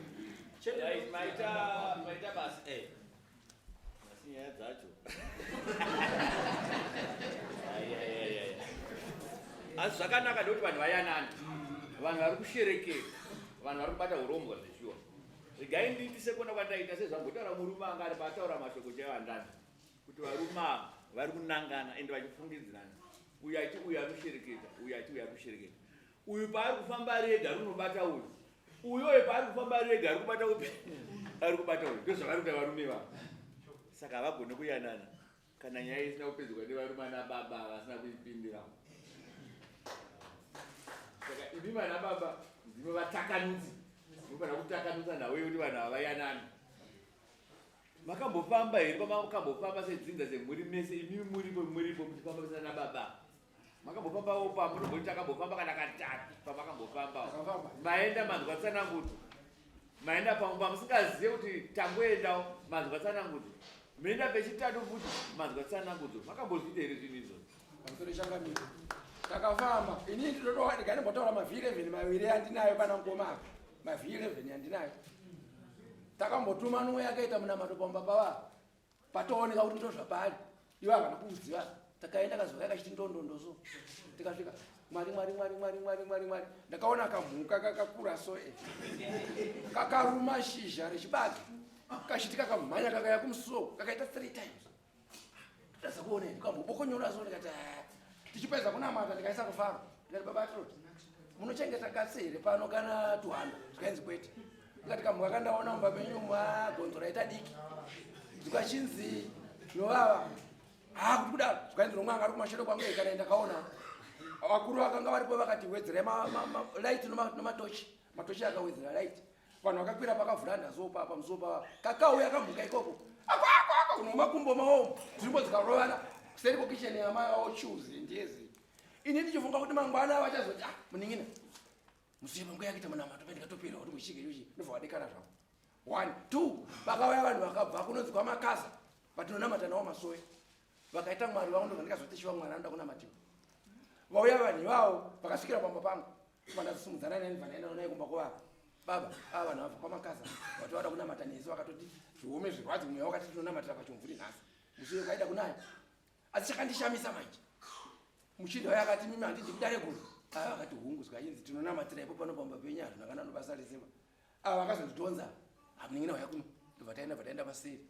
Right, maita basa. Asi nyaya dzacho. Ai, ai, ai, ai. Asi zvakanaka ndekuti vanhu vayanana. Vanhu vari kusherekera. Vanhu vari kubata urombwa zveshuwa. Regai ndiiti sekuona kwandaita sezvambotaura murume anga ari paataura mashoko chaiwo andani. Kuti varume ava vari kunangana ende vachifungidzirana. Uyu aiti uyu ari kushereketa, uyu aiti uyu ari kushereketa. Uyu paari kufamba rega rinobata uyu. Uyoyo paari kufamba rega ari kubata upi? Ari kubata uyu. Ndozvavari kuita varume vavo. Saka havagoni kuyanana kana nyaya isina kupedzwa nevarume ana baba vasina kuipindira. Saka imi vana baba ndimi vatakanudzi. Munofanira kutakanudza nhau yekuti vanhu ava vayanane. Makambofamba here pamakambofamba sedzinza semhuri mese imimi muripo muripo muchifamba mese nana baba? Makambofambawo pamunomboti takambofamba kana katatu pamakambofambawo. Maenda manzwa tsanangudzo. Maenda pamwe pamusingazive kuti tangoendawo manzwa tsanangudzo. Maenda pechitatu futi manzwa tsanangudzo. Makambozviita here zvinhu izvozvo? Pamusoro changamire. Takafamba. Inini ndinotowa ndikanombotaura mavhi 11 maviri andinayo pana mukoma apa. Mavhi 11 andinayo. Takambotuma nuwe yakaita munamato pamba pava. Patooneka kuti ndozvapari. Ivo havana kuuziva. Takaenda kazuva kachiti ndondondo so. Tikasvika Mwari Mwari Mwari Mwari Mwari Mwari Mwari. Ndakaona kamhuka kakakura so eh. Kakaruma shizha rechibage. Kachiti kakamhanya kakaya kumusuwo kakaita 3 times. Totadza kuona ini kambobokonyora so ndikati ah. Tichipedza kunamata ndikaisa rufaro. Ndikati baba Atrot, munochengeta katsi here pano kana tuhanda? Zvikainzi kwete. Ndikati kamhuka kandaona mumba menyu magonzo raita diki. Zvikachinzi novava. Ah, kuti kudaro zvikainzi nomwe anga ari kumashure kwangu kana ndakaona. Vakuru vakanga varipo vakati wedzerai light nomatochi. Matochi akawedzera light. Vanhu vakakwira pakavhuranda so pa pamusuwo pa kakauya kamhuka ikoko. Ako ako ako nomakumbo maomo. Nzvimbo dzikarovana. Kuseri kukitchen yamai vavo choose ndiyezi. Ini ndichifunga kuti mangwana vachazoti ah munin'ina. Musiye panguva yakaita munamato pendikatopera kuti muchike yuchi ndobva vadekana zvavo. 1 2 vakauya vanhu vakabva kunonzi kwamakaza vatinonamata nawo masowe. Vakaita mwari vangu ndobva ndikazoti chiva mwari anoda kunamatiwa. Vauya vanhu ivavo vakasvikira pamba pangu. Vandazosimudzana nani vandaenda naye kumba kwavavo. Baba, ava vanhu vabva kwamakaza vati vada kunamata nesu vakatoti zviome zvirwadzi mweya wakati tinonamatira pachimvuri nhasi. Musiye kwaida kunaya. Asi chakandishamisa manje. Muchinda uya akati mimi handidi kudare guru. Ava akati hungu zvikachinzi tinonamatira ipo pano pamba penyu hazvina kana nobasa resimba. Ava vakazondidhonza. Hamunin'ina waya kuno. Ndobva taenda bva taenda paseri.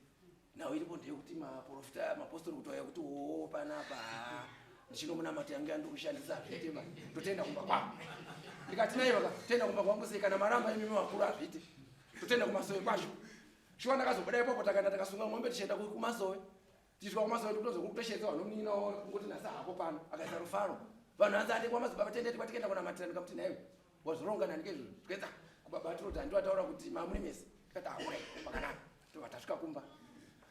Nhau iripo ndeyekuti maprofita mapostori kuti waya kuti oo panapa ndichinomunamata yangu yandikushandisa hazviite ma totenda kumba kwangu. Ndikati naiva ka tenda kumba kwangu sei kana maramba imimi vakuru hazviite. Totenda kumasowe kwacho. Shuwa ndakazobuda ipapo takaenda takasunga mombe tichienda kumasowe. Tichisvika kumasowe ndikutozo kutosheedza vanhu munin'ina wavo kungoti nhasi hapo pano akaisa rufaro. Vanhu hanzi ande kwamadzibaba tende kwatikaenda kunamatira ndikamuti nhaiwe wazvironga nani keizvozvo tikaenda kubaba tiroti handiwo ataura kuti mamuri mese tikati aure pakanaka tobva tasvika kumba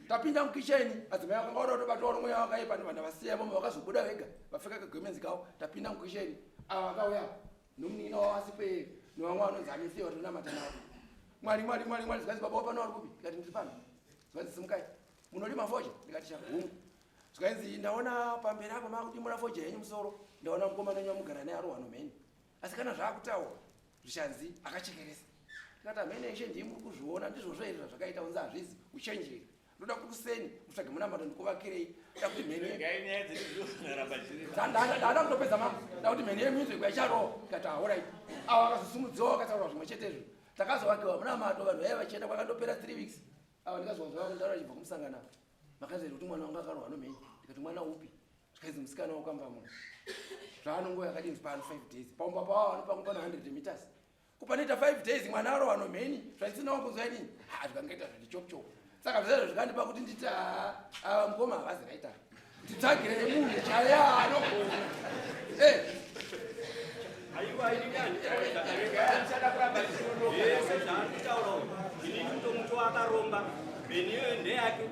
tapinda mukicheni adzimai akanga oda kutobatwa nomweya wakaipa ndobva ndavasiya imomo vakazobuda vega vapfeka kagemenzi kavo tapinda mukicheni ava vakauya nomunin'ina wavo asipe nevamwe vanonzi amesiya vatonamata navo mwari mwari mwari mwari zvikanzi baba wapano vari kupi ndikati ndiri pano zvikanzi simukai munorima fodya ndikati sha hungu zvikanzi ndaona pamberi apa makudimura fodya yenyu musoro ndaona mukomana wenyu wamugara naye arohwa nomheni asi kana zvaakutaura zvishanzi akachekeresa ndikati hamene ishe ndii muri kuzviona ndizvozvo here zvazvakaita unzi hazvizi uchenjeri ndoda kuti kuseni mutsvage munamato ndikuvakirei da kuti mhenendada kutopedza mambo da kuti mheni yemuizwe kwaicharowa ndikati ahorai avo akazosumudziwa vakataura zvimwe chetezvo takazovakiwa munamato vanhu vaiva vachienda kwakandopera three weeks ava ndikazonzwa vakundara vachibva kumusangano apa makanzwa kuti mwana wangu akarohwa nomhenyi ndikati mwana upi zvikanzi musikana wakamba muno zvaanongo yakadinzi pano five days paumba pawo anopa pano 100 meters kupanoita five days mwana arohwa nomheni zvandisinawo kunzwa inini ha zvikangaita zvandichopchop saka zvese zvikandipa kuti nditi ava mukoma havazi raita titsvagire munhu chaiye anogona eh. Aiwa ini handitaure zvakanaka kuramba zvese zvaari kutaura uyu inini kutomuti akaromba mheni iyoyo ndeyake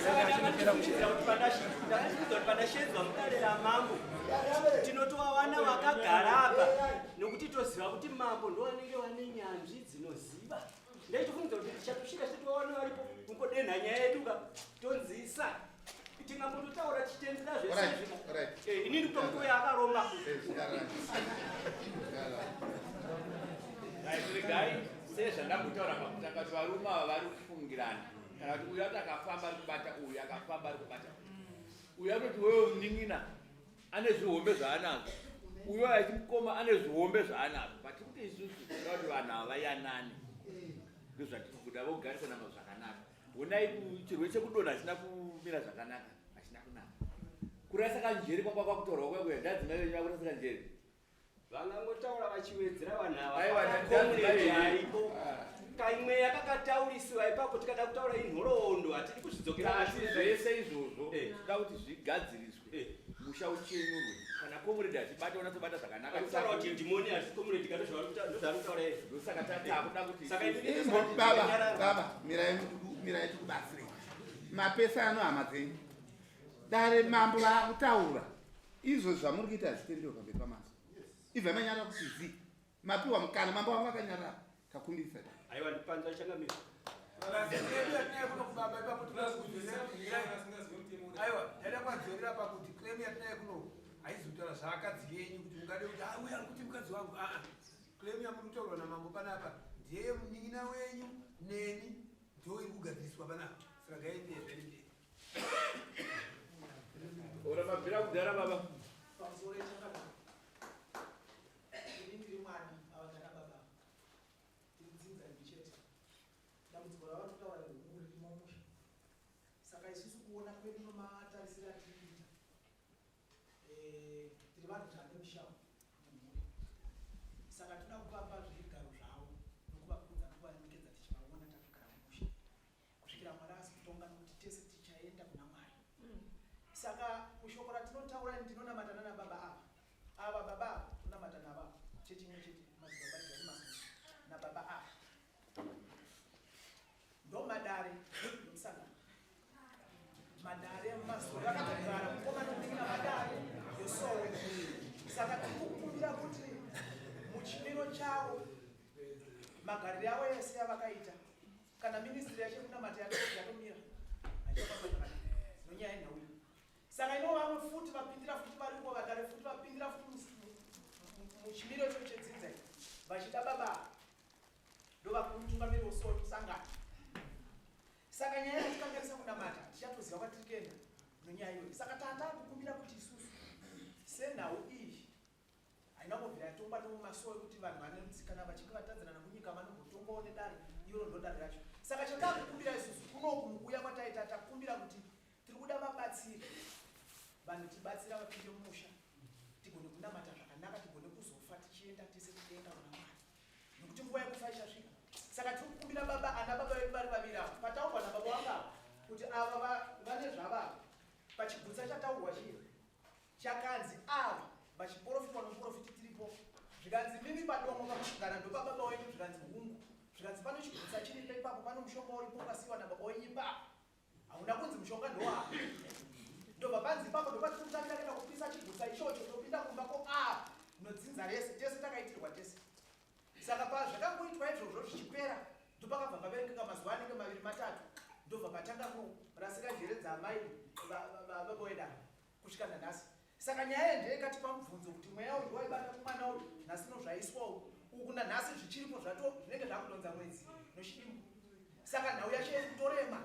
saka ndakatofungidzira kuti pandashidzwa kuti pandashedzwa mudare ramambo tinotovawana vakagara apa nokuti toziva kuti mambo ndovanenge vane nyanzvi dzinoziva ndaitofungidzira kuti tichatosvika chete tovawana varipo kungodenha nyaya yedu ka tonzisa tingambototaura tichitendera zvese eh, inini kutomutoya akaromba regai sezvandambotaura pakutanga kuti varume ava vari kufungirana kana kuti uyu ati akafamba ari kubata uyu akafamba ari kubata uyu atoti wewe munin'ina ane zvihombe zvaanazvo uyo aiti mukoma ane zvihombe zvaanazvo but kuti isusu toda kuti vanhu ava vayanane ndozvatiri kuda vogarisana zvakanaka honai chirwere chekudonha hachina kumira zvakanaka hachina kunaka kurasa kanjere kwanga kwakutorwa kuya kuya ndadzimai venyu vakurasa kanjere Vangangotaura vachiwedzera vanhu ava comrade aripo kaimweya kakataurisiwa ipapo tikada kutaura inhoroondo hatidi kuzvidzokera asi zvese izvozvo eh. toda kuti zvigadziriswe eh. musha uchenurwe kana comrade achibata unatobata zvakanaka kutaura kuti dhimoni asi comrade kato zvazvari kutaura izvo ndosaka tatakuda kuti saka baba baba mirai mirai tikubatsirei mapesa ano hama dzenyu dare mambo vaakutaura Izvo zvamuri kuita hazvitenderwe pamberi pamaso. Ibva manyarara kuti zi. Mapiwa mukana mambo wangu akanyarara. Takumbirisa dai. Aiwa ndipanzwa changamire. Aiwa, ndaida kwadzorera pakuti claim yatinayo kuno haizi kutaura zvaakadzi yenyu kuti mungade kuti ah uya kuti mukadzi wangu ah ah. Claim yamuri kutaurwa namambo panapa ndeye munin'ina wenyu neni ndo iri kugadziriswa panapa. Saka gaende zvaende. Ora mabvira kudhara baba. Pamusoro yechakadai. Ini ndiri mwana avagana baba. Tiri dzinza rimwe chete. Dambudziko ravari kutaura rehungu ririmo musha. Saka isusu kuona kwedu nomatarisiro atiri kuita. Eh, tiri vanhu tane musha mumhuri. Saka toda kuvapa zvigaro zvavo nokuvakudza nokuvaremekedza tichivaona takagara mumusha. kusvikira Mwari azotonga nokuti tese tichaenda kuna Mwari. Saka mushoko ratinotaura ndinonamata nana baba ava. Ava baba ava tonamata navo ava. Chechi imwe chete madzibaba John Masowe nababa ava. Ndomadare yomusangano. Madare emumasowe vakatogara mukoma nomunin'ina madare esowe. Saka tiri kukumbira kuti muchimiro chavo magariro avo ese avakaita kana ministry yacho yekunamata yatomira haichafamba zvakanaka nonyaya yenhau iyi saka ino vamwe futi vapindira futi variko vadare futi vapindira futi muchimiro icho chedzinza vachida baba ndovakutungamiri wosangano saka nyaya yatikanganisa kunamata tichatoziva kwatiri kuenda nonyaya iyoyo saka tata kukumbira kuti isusu senhau iyi haina kubvira yatonga inotongwa nemumasowe kuti vanhu vanonzi kana vachinge vatadzirana kunyika vanombotongwawo nedare iroro ndodare racho. Saka chatakukumbira isusu kunoku mukuuya kwataita takumbira kuti tiri kuda vabatsiri vanotibatsira vapinde mumusha tigone kunamata zvakanaka tigone kuzofa tichienda tese kudenga kuna Mwari nekuti nguva yekufa ichasvika. Saka tiri kukumbira baba ana baba vedu vari vaviri ava pataurwa nababa wanga ava kuti ava vane zvavava pachigutsa chataurwa chiya Chakanzi ava vachiporofitwa nomuporofiti tiripo zvikanzi mimi padomo pamuchigara ndopababa wenyu zvikanzi hungu zvikanzi pano chigutsa chiripo ipapo pano mushonga uripo ukasiiwa nababa wenyu ipapo hauna kunzi mushonga ndowapo ndobva panzi ipapo ndopatiri kutangira kuenda kupisa chigutsa ichocho topinda kumba ko apa nodzinza rese tese takaitirwa tese Saka pazvakangoitwa izvozvo zvichipera ndopakabva paverengeka mazuva anenge maviri matatu ndobva patanga kurasika njere dzaamai vaboeda kusvika nanhasi. Saka nyaya iyi ndeyekatipa mubvunzo kuti mweya uyu waibata kumwana uyu nhasi nozvaiswa uku uku nanhasi zvichiripo zvato zvinenge zvakudonza mwedzi nochidimbu. Saka nhau yacho iri kutorema.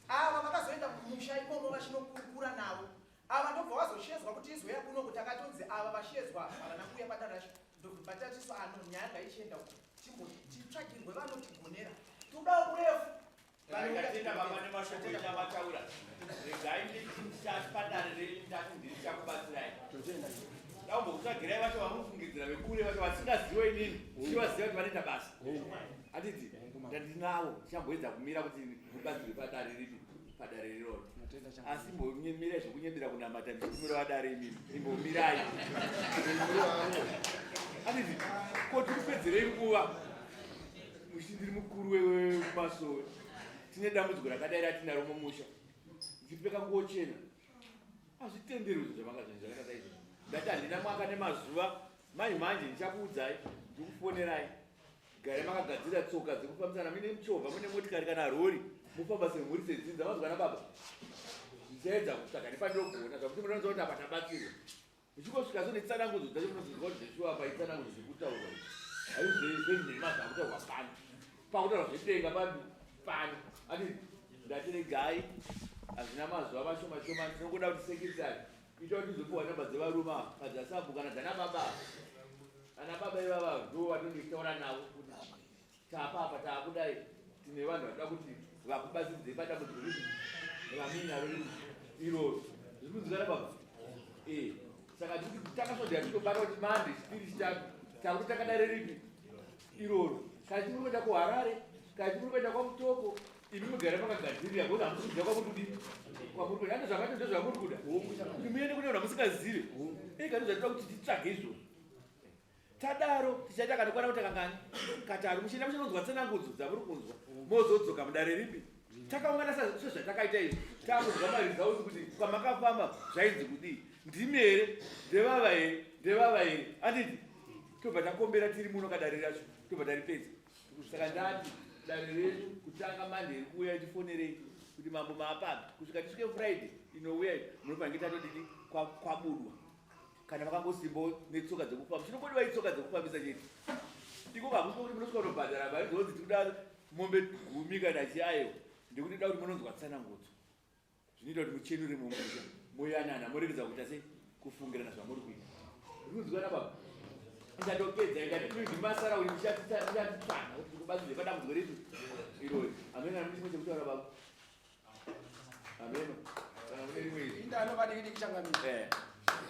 Ava vakazoenda kumusha imomo vachinokurukura navo ava ndobva vazoshedzwa kuti izouya kuno kuti akatonzi ava vashedzwa havana kuuya padare racho ndobva patatiswa ano nyaya ngaichienda uko titsvagirwe vanotigonera todawo kurefu Ndatenda baba nemashoko enyu amataura. Regai nditi ndichati padare renyu ndati ndirichakubatsirai. Ndakumbokutsvagirai vacho vamufungidzira vekure vacho vasingaziwe inini. Ndichivaziva kuti vanoita basa. Handiti ndandinavo ndichamboedza kumira kuti mubatsirwe padare ripi padare riroro. Asi imbonyemirai zvekunyebera kunamata ndichitumira vadare imimi. Imbomirai. Handiti ko tikupedzerei nguva muchiti ndiri mukuru wemasowe tine dambudziko rakadai ratinaro mumusha ndichipfeka nguo chena hazvitenderwi izvo zvamanga zvinhu zvakaita saizvo ndati handina mwaka nemazuva manje manje ndichakuudzai ndikufonerai garai makagadzira tsoka dzekufambisana mune muchovha mune motikari kana rori mofamba semhuri sedzinza mazwa nababa ndichaedza kutsvaga nepandinogona zvakuti munoona kuti apa tabatsirwa Uchingosvika so netsanangudzo dzacho unozonzwa kuti zveshuwa apa itsanangudzo dzekutaurwa idzi. Haisi zvenhema zvakutaurwa pano. Pakutaurwa zvedenga papi pano. Ati ndati regai hazvina mazuva mashoma shoma tinongoda kuti secretary ita kuti uzopiwa namba dzevarume ava padzasabhu kana dzana baba ava. Ana baba ivava ndo vatinenge tichitaura navo kuti tapa apa taakudai tine vanhu vanoda kuti vakubatsiridze padambudziko ripi ramuinaro iroro zviri kunzwikana baba e saka tikuti takasvodera titobata kuti mande chipiri chitatu takuti takadare ripi iroro kana chimuri kuenda kuharare kana chimuri kuenda kwamutoko imi mugare makagadzirira because hamusi kuziva kwamuri kudii kwamuri kuenda ando zvakato ndozvamuri kuda kuti muende kune vanhu vamusingazive ega ndozvatinoda kuti titsvage izvozvo Tadaro tichaita kanokwana kuita kangani? Kataru. Muchienda muchinonzwa tsanangudzo dzamuri kunzwa. Mozodzoka mudare ripi? Takaungana sezvatakaita izvi. Takunzwa maresults kuti kwamakafamba zvainzi kudii. Ndimi here? Ndevava here? Ndevava here? Anditi tobva takombera tiri muno kadare racho tobva taripedza. Saka ndati dare redu kutanga Monday iri kuuya itifonerei kuti mambo maapapi kusvika tisvike Friday inouya iyi munofanira tatodini kwabudwa. Kana makangosimbawo netsoka dzekufamba, chinongodiwa itsoka dzekufambisa chete. Iko hakusi kuti munosvika kunobhadhara mari dzonzi tikuda mombe gumi kana chii, aiwa, ndekuti toda kuti munonzwa tsanangudzo zvinoita kuti muchenure mumusha moyanana moregedza kuita sei kufungirana zvamuri kuita. Uri kunzwa baba? Ndandopedza ndati ndimasara uyu muchatitsvaga kuti tikubatsire padambudziko redu irori. Amene ana chimwe chekutaura baba. Ameno. Kana mune rimwe izwi. Inda anofanira kuchangamira. Eh.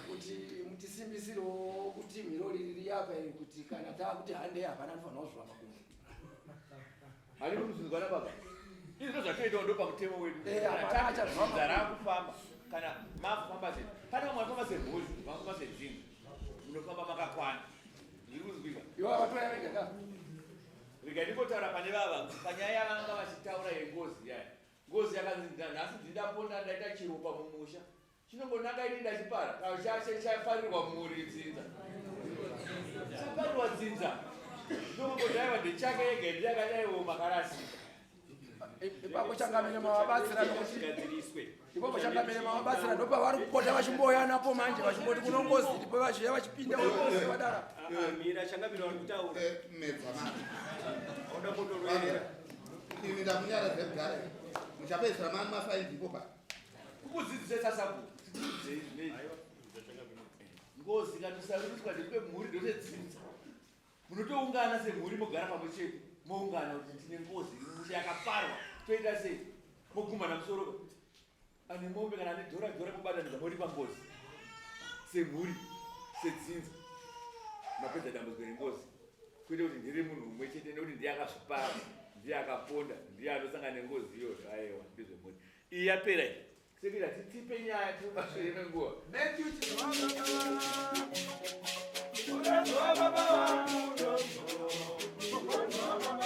Kuti mutisimbisirewo kuti mhiro riri apa iri kuti kana taakuti handei hapana anofanira kuzvura makumbo. Hari kuzvinzwa na baba. Izvi ndozvatoitawo ndo pamutemo wedu. Eh, Kana hapana achazvura tadzinza makumbo. rakufamba kana makufamba se pane vamwe vanofamba semhozi, vanofamba sedzinza. Munofamba makakwana. Zviri kunzwika. Iwe vatoya vega ka. Rega ndimbotaura pane vava panyaya yavanga vachitaura yengozi yaya. Ngozi yakanzi nhasi ndindaponda ndaita chiropa mumusha. Chinongonanga ini ndachipara kana chaparirwa mhuri dzinza. Chaparirwa dzinza. Ndinongodaiwa ndechake yega ndiye akadaiwo makarasika. Ipapo changamire mavabatsira nokuti ipapo changamire mavabatsira ndopavari kupota vachimboyanapo manje vachimboti kuno ngozi ndipo vachiya vachipinda vadara. Mira changamire vari kutaura. Medza manje. Auda kutoroerera. Ini ndakunyaradza kugara. Muchapedzisira mani mafaindi ipo pa. Kukudzidzisa sasabu. Tikudzidzei zvinei. Ngozi ikatosaruriswa ndekwemhuri ndosedzinza. Munotoungana semhuri mogara pamwe chete moungana kuti tine ngozi iri mumusha yakaparwa toita sei mogumana musoro ane mombe kana ane dhora dhora mobatanidza moripa ngozi semhuri sedzinza mapedza dambudziko rengozi kwete kuti ndiri munhu umwe chete nekuti ndiye akazvipara ndiye akaponda ndiye anosangana nengozi iyoyo aiwa ndezvemhuri iyi yapera iyi Sekuita titipe nyaya tiri pashure menguva. Matthew Chizwa baba. Chizwa baba wangu. Chizwa baba.